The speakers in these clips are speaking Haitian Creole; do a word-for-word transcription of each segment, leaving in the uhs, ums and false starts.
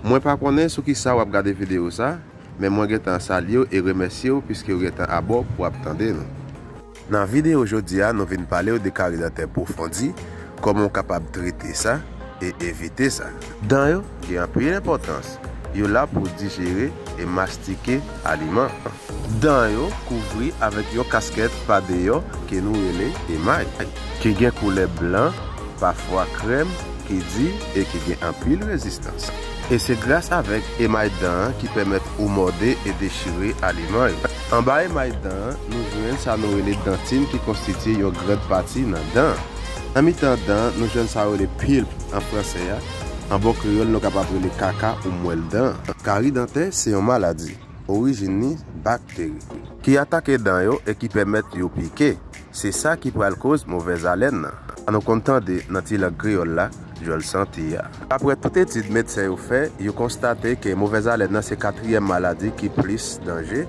Mwen pa konnen sou kisa w ap gade videyo sa, men mwen gentan salye w e remèsye w piske w gentan abò pou w ap tande nou. Nan videyo jodi a, nou vin pale w de kari dantè pwofondi, kòman w kapab trete sa e evite sa. Dan yo gen anpil enpòtans. Yo la pou dijere e mastike aliman. Dan yo kouvri avèk yon kaskèt pa deyò ke nou rele emay, ki gen koulè blan, pafwa krèm, ki di e ki gen anpil rezistans. E se gras avèk emay dan an ki pèmèt ou mòde e dechire aliman yo. Anba emay dan an, nou jwenn sa nou rele dantin ki konstitye yon gran pati nan dan an. Nan mitan dan an, nou jwenn sa yo rele pilp an fransè a. An bon kreyòl, nou kapab rele kaka ou mwèl dan an. Kari dantè se yon maladi. Orijin li, bakteri, ki atake dan yo e ki pèmèt yo pike. Se sa ki pral koz movèz alèn nan. An nou konn tande nan ti lang kreyòl la, djòl santi a. Daprè tout etid medsen yo fè, yo konstate ke movèz alèn nan se katriyèm maladi ki plis danje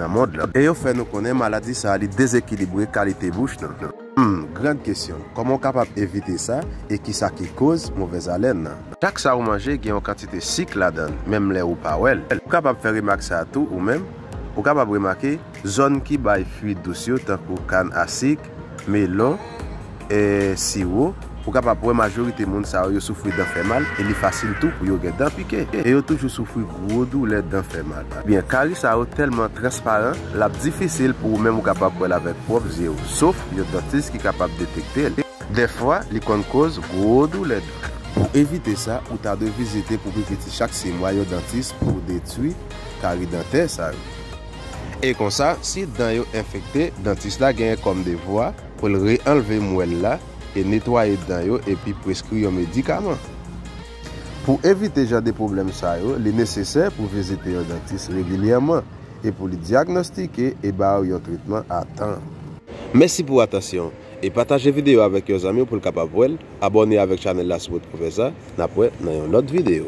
nan mond lan. E yo fè nou konnen maladi sa a li dezekilibre kalite bouch nou. Hmm, gran kesyon. Kòman w kapab evite sa e kisa ki koz movèz alèn nan? Chak sa ou manje gen yon kantite sik ladan l, menm lè ou pa wè l. Ou kapab fè remak sa a tou ou menm. Ou kapab remake zòn ki bay fwi dous yo tankou kann a sik, melon, e siwo. Ou kapab wè majorite moun sa yo, yo soufri dan fè mal e li fasil tou pou yo gen dan pike. E yo toujou soufri gwo doulè dan fè mal. Byen, kari sa yo tèlman transparan, l ap difisil pou ou menm ou kapab wè l avèk pwòp zye w, sof yon dantis ki kapab detekte l. Dèfwa, li konn koz gwo doulè dan. Pou evite sa, ou ta dwe vizite pou pi piti chak sis mwa yon dantis pou detwi kari dantè sa yo. E konsa, si dan yo enfekte, dantis la genyen kòm devwa pou l re-anlve mwèl la e netwaye dan yo epi preskri yon medikaman. Pou evite jan de pwoblèm sa yo, li nesesè pou vizite yon dantis regilyèman e pou li dyagnostike e ba w yon tretman a tan. Mèsi pou atansyon w e pataje videyo avèk yon zanmi w pou l kapab wè l, abòne avèk chanèl la si w potko fè sa, n ap wè nan yon lòt videyo.